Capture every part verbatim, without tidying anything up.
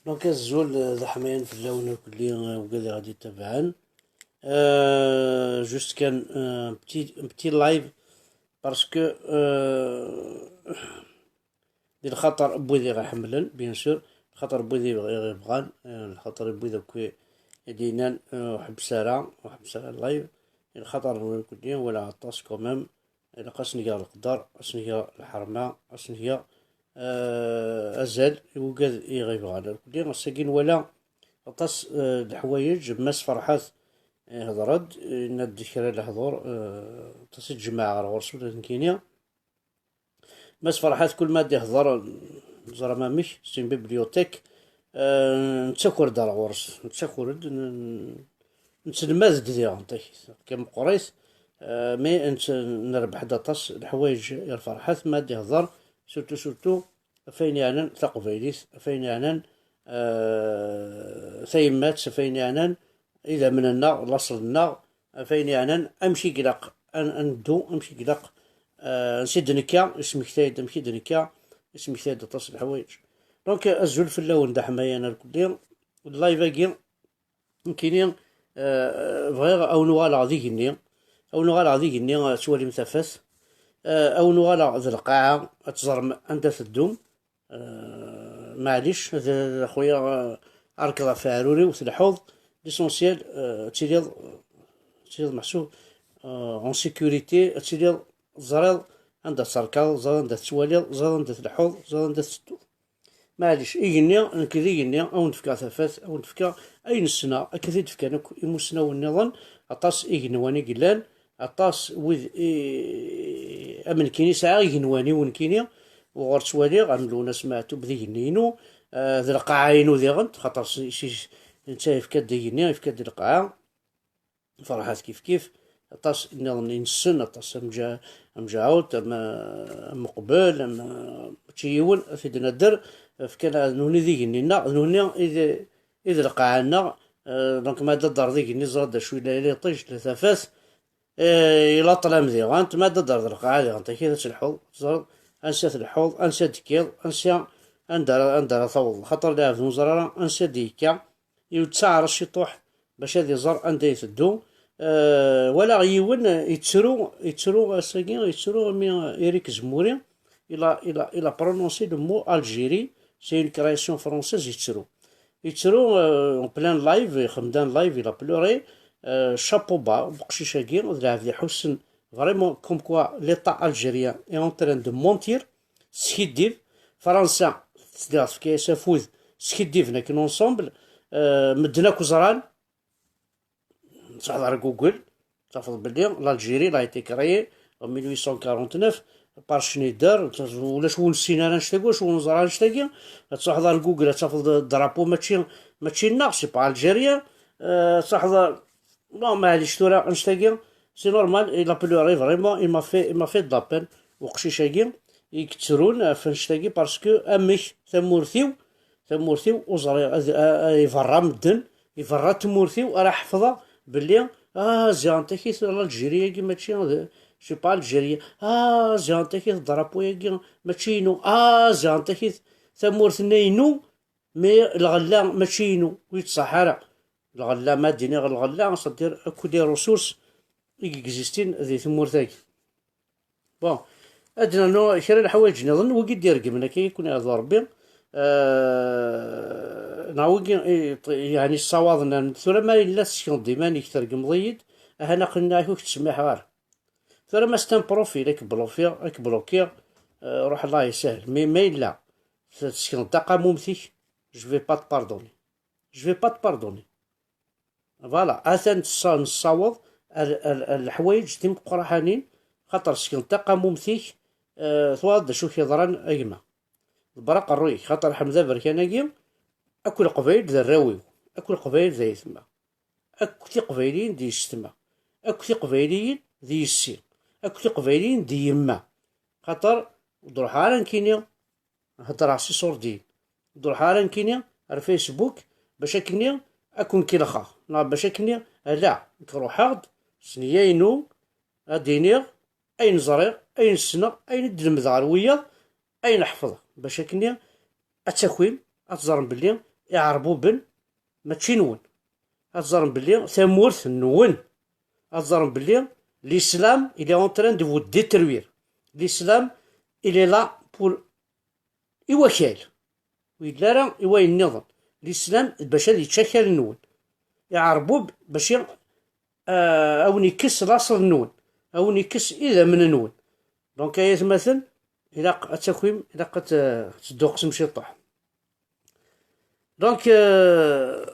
Donc, azul, euh, d aḥmayan fell-awen irkelli, euh, wigad i ɣ-d-ittabaɛen. Euh, juste kan, euh, un petit, un petit live, parce que, euh, di lxaṭer n wid i ɣ-iḥemmlen, bien sûr, lxaṭer n wid i ɣ-, i ɣ-ibɣan, euh, lxaṭer n wid akk i d-yennan, euh, ur ḥebbes ara, ur ḥebbes ara live, lxaṭer n wid irkelli, wala aṭas quand même, ilaq ad s-ngeɣ leqder, ad s-ngeɣ lḥerma, ad s-ngeɣ, euh, azal i wigad i ɣ-ibɣan. Irkelli, ass-agi nwala aṭas, euh, n leḥwayeǧ, Mass Ferḥat ihder-d, yenna-d kra n lehdur, euh, aṭas i d-jemɛeɣ ɣer ɣur-s ula d nekkini. Mass Ferḥat kul ma d-ihder, neẓra amek, c'est une bibliothèque, euh, nettaker-d ar ɣur-s, nettaker-d, n-, n-, netselmad-d diɣen takit, akka meqqrit, euh, mais nett-, nerbeḥ-d aṭas n leḥwayeǧ i Ferḥat ma d-ihder, surtout, surtout, ɣef ayen yeɛnan taqbaylit, ɣef ayen yeɛnan, euh, tayemmat, ɣef ayen yeɛnan idammen-nneɣ, laṣel-nneɣ, ɣef ayen yeɛnan amek i ilaq ad, ad neddu, amek i ilaq, euh, ansi d-nekka, ismektay-d amek i d-nekka, ismektay-d aṭas n leḥwayeǧ. Donc, azul fell-awen d aḥmayan irkelli, live-agi, nekkini, euh, bɣiɣ ad wen-uɣaleɣ d igenni, ad wen-uɣaleɣ d igenni, ad twalim tafat, euh, ad wen-uɣaleɣ d lqaɛa, ad teẓrem anda teddum, euh, maɛlic, ad, ad, a xuya, euh, ad rekḍeɣ ɣef uɛrur-iw, telḥuḍ, l'essentiel, euh, ad tiliḍ, ad tiliḍ meḥsub, euh, en sécurité, ad tiliḍ teẓriḍ anda terkaḍ, teẓriḍ anda tettwaliḍ, teẓriḍ anda tleḥḥuḍ, teẓriḍ anda tettuḍ. Maɛlic, igenni, nekk d igenni, ad wen-d-fkeɣ tafat, ad wen-d-fkeɣ ayen ssneɣ, akka t-id-fkan akk imusnawen nniḍen, aṭas igenwan i yellan, aṭas wid i, am nekkini sɛiɣ igenwan-iw nekkini, uɣur ttwaliɣ, am Lwennas Meɛtub d igenni-inu, eh, d lqaɛa-inu diɣen, xaṭer s, s, netta yefka-d igenni, yefka-d lqaɛa. Ferḥat kifkif, aṭas nniḍen i nessen, aṭas am Ǧa-, am Ǧaɛut, am, am Uqbel, am, mačči yiwen, ad t-id-nadder, fkan, d nutni d igenni-nneɣ, d nutni i d, i d lqaɛa-nneɣ, eh, donc ma d-adder d igenni, ẓer d acu yella, yella iṭij, la tafat, eh, yella ṭṭlam diɣen, ma d-adder d lqaɛa diɣen, takit ad telḥuḍ, teẓreḍ ansi ad tleḥḥuḍ, ansi ad d-tekkiḍ, ansi, anda ara, anda ara tawḍeḍ, xaṭer lɛebd ur neẓri ara ansi ad d-yekka, yettaɛer ciṭuḥ bac ad iẓer anda iteddu. Eh, walaɣ yiwen, eh, yettru, yettru ass-agi, yettru imi Eric Zemmouri, il a, il a, il a prononcé le mot Algérie, c'est une création française, yettru. Yettru, euh, en plein live, ixdem-d un live, il a pleuré, euh, chapeau bas, uqcic-agi, d lɛebd iḥussen, vraiment, comme quoi l'État algérien est en train de mentir, teskiddib, Fransa, tedda tefka-yas afud, skiddiben akken ensemble, euh, medden akk ẓran, tettwaḥḍer Google, tafeḍ belli l'Algérie a été créée en mille huit cent quarante-neuf par Schneider, ulac win ur nessin ara annect-agi, ulac win ur neẓri ara annect-agi, ad tettwaḥḍer Google, ad tafeḍ drapeau mačči, mačči nneɣ, c'est pas algérien, euh, ad tettwaḥḍer, bon, maɛlic tura annect-agi, c'est normal, il a pleuré vraiment, il m'a fait, il m'a fait de la peine, uqcic-agi, i yettrun ɣef annect-agi, parce que amek tamurt-iw, tamurt-iw, ur ẓriɣ, ad, a, a, iberra medden, iberra tmurt-iw, ara ḥefḍeɣ belli, ah, ziɣen takit l'Algérie-agi mačči d, c'est pas algérien, ah, ziɣen takit drapeau-agi mačči inu, ah, ziɣen takit tamurt-nni inu, mais lɣella mačči inu, ur yettṣaḥ ara. Lɣella, ma d-iniɣ lɣella, c'est-à-dire akk les ressources i yeexistin di tmurt-agi. Bon, ad d-nernu kra n leḥwayeǧ nniḍen, wigi d-iregmen akka i kun-iɛḍu Rebbi. Euh, neɣ wigi i, yeɛni ssawaḍen, tura ma yella tessekneḍ iman-ik, tregmeḍ-iyi-d, ahan aql-i akk ur k-ttsemmiḥeɣ ara. Tura ma c'est un profil, ad k-blokiɣ, ad k-blokiɣ, euh, ruḥ, Allah yessahel. Mais ma yella tessekneḍ taqamumt-ik, je vais pas te pardonner. Je vais pas te pardonner. Voilà, atan tessa-, nessaweḍ ar, ar, ar leḥwayeǧ timeqqraḥanin, xaṭer sken taqamumt-ik, eh, twalaḍ d acu k-yeḍran a gma. Ḍebber aqerruy-ik, xaṭer Ḥmed Aberkan-agi, akk Leqbayel d arraw-iw, akk Leqbayel d ayetma, akk Tiqbayliyin d yessetma, akk Tiqbayliyin d yessi, akk Tiqbayliyin d yemma. Xaṭer ur d-ruḥeɣ ara nekkini heddreɣ s iṣurdiyen. Ur d-ruḥeɣ ara nekkini ar Facebook bac akkenni ad ken-kelxeɣ, neɣ bac akkenni, ala, nekk ruḥeɣ-d s nneyya-inu ad d-iniɣ ayen ẓriɣ, ayen ssneɣ, ayen i d-lemdeɣ ar wiyaḍ, ayen ḥefḍeɣ, bac akkenni ad takim, ad teẓrem belli Iɛerbuben mačči nwen. Ad ẓren belli tamurt nwen. Ad ẓren belli l'islam, il est en train de vous détruire. L'islam, il est là pour i wakal. Ur yelli ara i wayen nniḍen. L'islam bac ad yečč akal-nwen. Iɛerbub bac i, ah, a wen-ikkes laṣel-nwen, a wen-ikkes idammen-nwen. Donc, ay atmaten, ilaq ad takim, ilaq ad t-, ad tedduqsem ciṭuḥ. Donc, euh,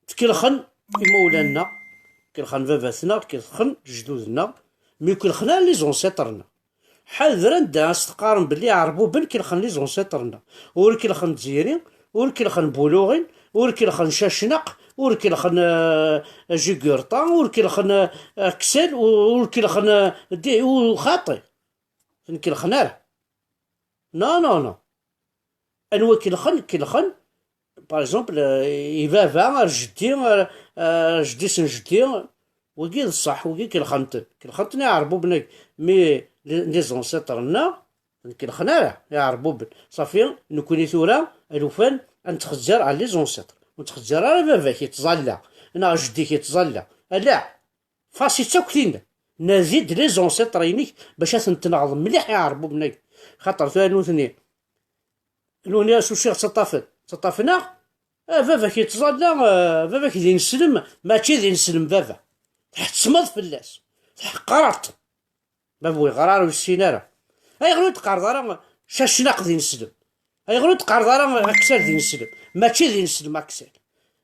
tkelxen imawlan-nneɣ, kelxen baba-tneɣ, kelxen jdud-nneɣ, mi ur kelxen ara les ancêtres-nneɣ. Ḥader anda as-teqqarem belli iɛerbuben kelxen les ancêtres-nneɣ. Ur kelxen Tiziri, ur kelxen Buluɣin, ur kelxen Cacnaq, ur kelxen, euh, Jugurṭa, ur kelxen, euh, Aksel, ur, ur kelxen, euh, di-, ur xaṭi. Ur ten-kelxen ara. Non, non, non. Anwa kelxen? Kelxen, par exemple, euh, i baba, ar jeddi, ar, ar jeddi-s n jeddi. Wigi d ṣṣeḥ, wigi kelxen-ten. Kelxen-ten iɛerbuben-agi. Mi les, les ancêtres-nneɣ, ur kelxen ara iɛerbuben. Ṣafi, nekkni tura, alufan, ad nettxezzir ar les ancêtres. Ur nettxezzir ara baba-k yettẓalla, neɣ jeddi-k yettẓalla. Ala! Fasi-tt akk tinna. Nadi-d les ancêtres-inek bac ad ten-tenɣeḍ mliḥ iɛerbuben-agi. Xaṭer tura nutni, nutni acuciɣ ttaṭṭafen. Ttaṭṭafen-aɣ, ah, baba-k yettẓalla, ah, baba-k d ineslem, mačči d ineslem baba. Tḥettmeḍ fell-as. Tḥeqqreḍ-t. Baba ur yeɣra ara, ur yessin ara. Ayɣer ur d-teqqareḍ ara Cacnaq d ineslem? Ayɣer ur d-teqqareḍ ara Aksal d ineslem? Mačči d ineslem Aksal.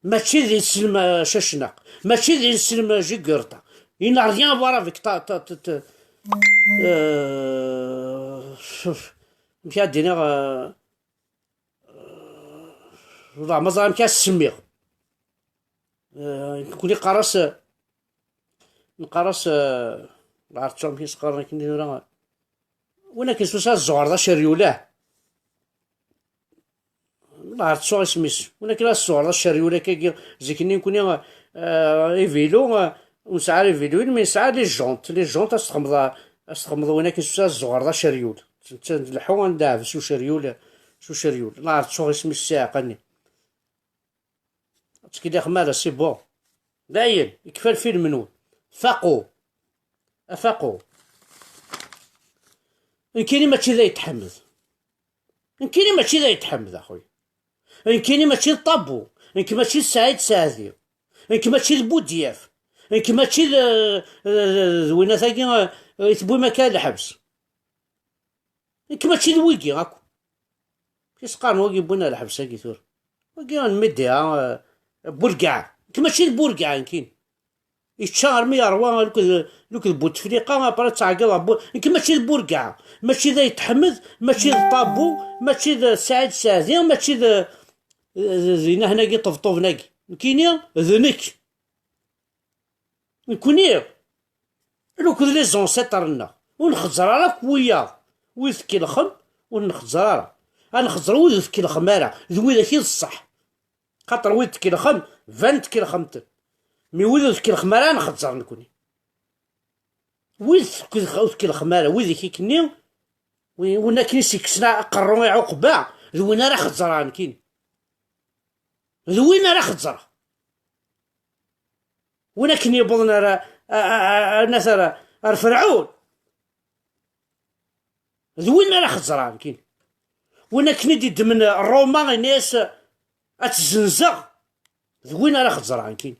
Mačči d ineslem, euh, Cacnaq. Mačči d ineslem, euh, Jugurṭa. Il n'a rien à voir avec ta, ta, ta, ta, euh, amek ad d-iniɣ, euh, euh, wallah, ma ẓriɣ amek ad s-semmiɣ. Euh, nekkni qqar-as, neqqar-as, euh, la reččur, amek i s-qqaren akken tura? Win akken s-usa ẓẓuɣer d aceryul, ah. La reččur isem-is. Win akken ad ẓẓuɣer d aceryul akkagi, zik-nni nekkni, euh, ivilu, euh, ur nesɛi ara iviluyen, mi nesɛa les jantes. Les jantes ad s-txemmeḍ, ad s-txemmeḍ win akken s-usa ẓẓuɣer d aceryul. Netta d leḥḥu anda ɛbes uceryul, s uceryul. La reččur isem-is ssiɛqa-nni. Ad ttkellixem ara, c'est bon. Dayen, ikfa lfilm-nwen. Faqu. Afaqu. Nekkini mačči d Ayt Ḥmed. Nekkini mačči d Ayt Ḥmed, a xuy. Nekkini mačči d Ṭabu. Nekk mačči d Saɛid Saɛdi. Nekk mačči d Budyaf. Nekk mačči d, d, d, d winat-agi, eh, i tewwim akka lḥebs. Nekk mačči d wigi akk. Kis qqaren wagi wwin ar lḥebs-agi tura. Wagi n Midiya, eh, Burgaɛ. Nekk mačči d Burgaɛ, nekkini. Yečča armi yerwa, luked, luked Butefliqa, après ad tɛeggeḍ ɣef Bu-, nekk mačči d Burgaɛ. Mačči d Ayt Ḥmed, mačči d Ṭabu, mačči d Saɛid Saɛdi, mačči d, d, d, d inahen-agi ṭebṭuben-agi. Nekkini d nekk. Nekkni, luked les ancêtres-nneɣ, ur nxeẓẓer ara akk wiyaḍ, wid tkellxem, ur nxeẓẓer ara. Ad nxeẓẓer wid ur tkellxem ara, d widak i d ṣṣeḥ. Xaṭer wid tkellxem, ban tkellxem-ten. Mi wid ur tkellxem ara, ad nxeẓẓer nekkni. Wid ur tkellxem ara, wid i k-, ikenni, wi-, win akken i s-ikksen aqerru i Ɛuqba, d win ara xeẓẓreɣ nekkini. D win ara xeẓẓreɣ. Win akken yewwḍen ar, a, a, a, a, nat ar, ar Ferɛun, d win ara xeẓẓreɣ nekkini. Win akken i d-iddmen Roma, ini-as ad tt-zzenzeɣ, d win ara xeẓẓreɣ nekkini.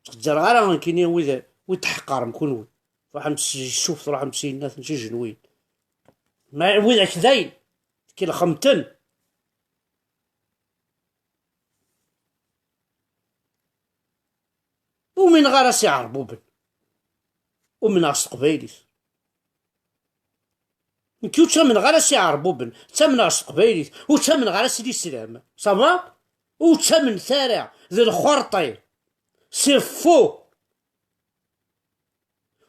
Ur ttxezzreɣ ara nekkini wid, wid tḥeqqrem kunwi. Truḥem s yisuf, truḥem s yinnaten, s ijenwiyen. Ma widak dayen, tkellxem-ten. Ur umineɣ ara s iɛerbuben. Umneɣ s teqbaylit. Nekk ur ttamneɣ ara s iɛerbuben, ttamneɣ s teqbaylit, ur ttamneɣ ara s lislam. Ça va? Ur ttamnet ara, d lxerṭi. C'est faux.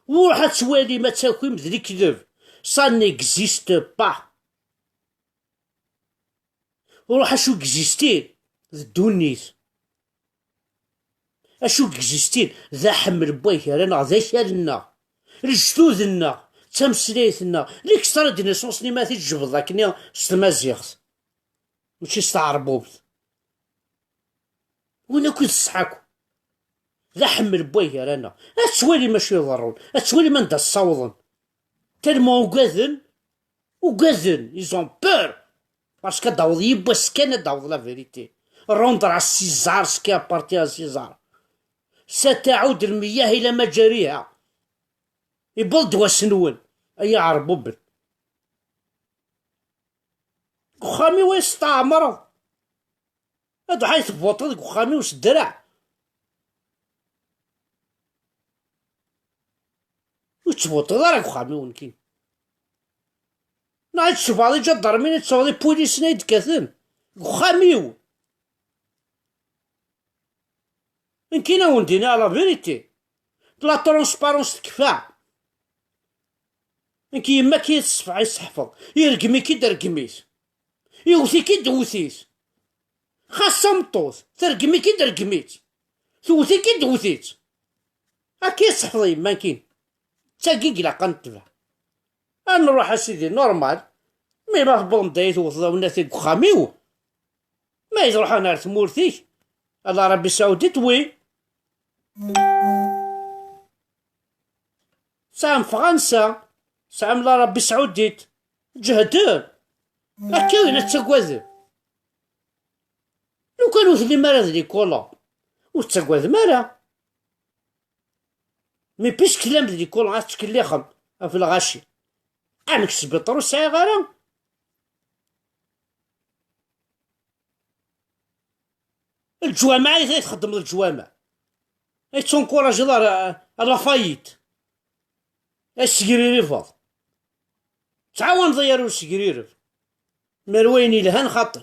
Ruḥ ad twalim, ad takim d lekdeb. Ça n'existe pas. Ruḥ acu existin d ddunit. Acu existin d aḥemmel n waygar-nneɣ, d akal-nneɣ, lejdud-nneɣ, d tameslayt-nneɣ, l'extrait de naissance-nni ma t-id-tjebdeḍ akkenni s tmaziɣt. mačči s tɛerbubt. Win akk i d ṣṣeḥ akk. D aḥemmel n way gar-aneɣ. Ad twalim acu iḍerrun. Ad twalim anda ssawḍen. Tellement ugaden. Ugaden. Ils ont peur. Parce que ad d-taweḍ yiwwas kan, ad d-taweḍ la vérité. Rendre à César ce qui appartient à César. ستعود المياه إلى مجاريها. Iwweḍ-d wass-nwen, ay iɛerbuben. Deg uxxam-iw ay testɛemreḍ. Ad ḥay tbuṭeḍ deg uxxam-iw s ddreɛ. Ur tettbuṭeḍ ara deg uxxam-iw, nekkini. Neɣ ad tecbaḍ iǧadarmin, ad tesɛuḍ ipulisen ay d-kkaten deg uxxam-iw. Nekkini ad wen-d-iniɣ la vérité. La transparence tekfa. Nekk yemma-k i tesseḥfeḍ, iregm-ik-id, regm-it. Iwwet-ik-id, wwet-it. Xas d tameṭṭut, tergem-ik-id, regm-itt. Tewwet-ik-id, wwet-itt. Akka i tesseḥfeḍ yemma-k-in. D tagi i ilaq ad netbeɛ. Ad nruḥ a sidi, normal. Mi ma tewwḍem-d ay tewwteḍ a winnat deg uxxam-iw. Ma i tṛuḥeḍ ar tmurt-ik, ala Ṛebbi Saɛudit wi. Tesɛam Fransa, tesɛam la Ṛebbi Saɛudit. Ǧehden. Akka i la ttagaden. Lukan ur tellim ara d likula, ur tettagadem ara. Mais puisque tellam d likula, ad tettkellixem ɣef lɣaci. Amek sbiṭar ur sɛiɣ ara? Leǧwameɛ i txeddmeḍ, leǧwameɛ. Ay tettunkurajiḍ ar, ar la faillite. Ay tessegriribeḍ. Tɛawaneḍ ay arraw n usegririben. Mer wayen yelhan xaṭi.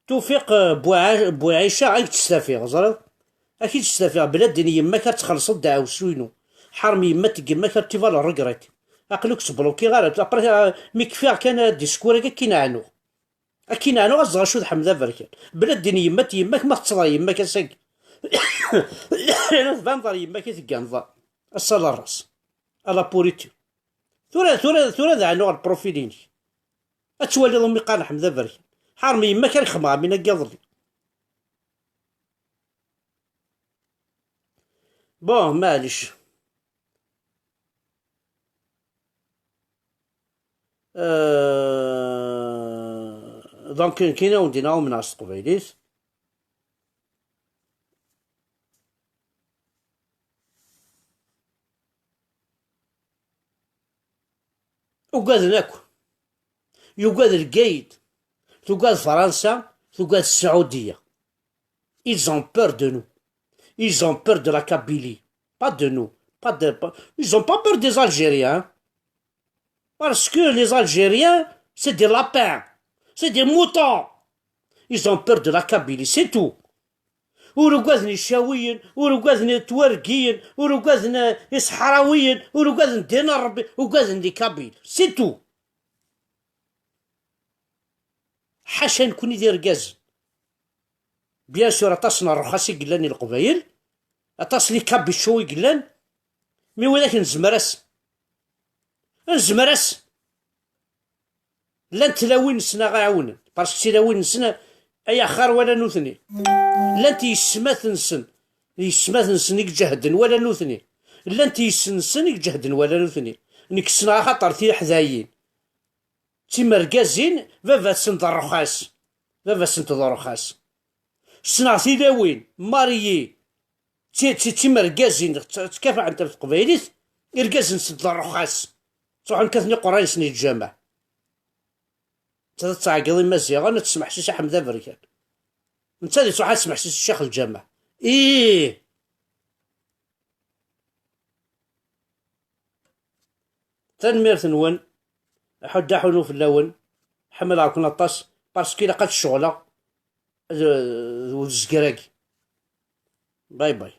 Tufiq, eh, Buɛa-, Buɛica, ad k-d-stafiɣ, ẓriḍ? Ad k-id-stafiɣ, bla ddin yemma-k ad txellṣeḍ ddeɛwessu-inu. Ḥarem yemma-k, yemma-k ad tival regret. Aql-ik ttblukiɣ ara, après, eh, mi kfiɣ kan, eh, discours-agi, ad k-in-ɛnuɣ. Ad k-in-ɛnuɣ, ad ẓreɣ acu d Ḥmed Aberkan. Bla ddin yemma-k, yemma-k ma teṭṭseḍ ɣer yemma-k ass-agi. Tbaneḍ ɣer yemma-k i tegganeḍ. Ass-a la race. À la pourriture. Tura, tura, tura ad ɛnuɣ le profil-inek. Ad twaliḍ umi qqaren Ḥmed Aberkan. Ḥarem yemma-k ad xedmeɣ am winna n yiḍelli. Bon, maɛlic. Euh, donc, nekkini ad wen-d-iniɣ umneɣ s teqbaylit. Ugaden akk. Yugad Lgayed, tugad Fransa, tugad Ssɛudiya. Ils ont peur de nous. Ils ont peur de la Kabylie. Pas de nous. Pas de, pas, ils ont pas peur des Algériens, hein. Parce que les Algériens, c'est des lapins. C'est des moutons. Ils ont peur de la Kabylie, c'est tout. Ur ugaden Icawiyen, ur ugaden Twargiyen, ur ugaden, eh, Iseḥrawiyen, ur ugaden ddin n Ṛebbi, ugaden les Kabyles. C'est tout. Ḥaca nekni d irgazen. Bien sûr, aṭas n ṛṛuxas i yellan i Leqbayel, aṭas n les Kabyles i yellan, mi widak nezmer-as. Nezmer-as. Llant tlawin-nsen a ɣ-ɛawnen, parce que tilawin-nsen ay axir wala nutni. Llant yessetma-nsen, yessetma-nsen i iǧehden wala nutni. Llant yessetma-nsen i iǧehden wala nutni. Nekk ssneɣ axaṭer tiḥdayin. D timergazin, baba-tsen d ṛṛuxas. Baba-tsen d ṛṛuxas. Ssneɣ tilawin, mariyi, d ti-, d ti-, d timergazin, tt-, ttkafɛent ɣef teqbaylit, irgazen-nsent d ṛṛuxas. Ttruḥun kkaten iqerray-nsen i lǧameɛ. Netta ad tɛeggeḍ Imaziɣen, ad tesmeḥsis i Ḥmed Aberkan. Netta ad ittruḥ ad tesmeḥsis i Ccix Lǧameɛ. Ih! Tanemmirt-nwen. Aḥuddu aḥunu fell-awen. Ḥemmleɣ-ken aṭas. Parce que ilaq ad ceɣleɣ d, d uzger-agi. Bye bye.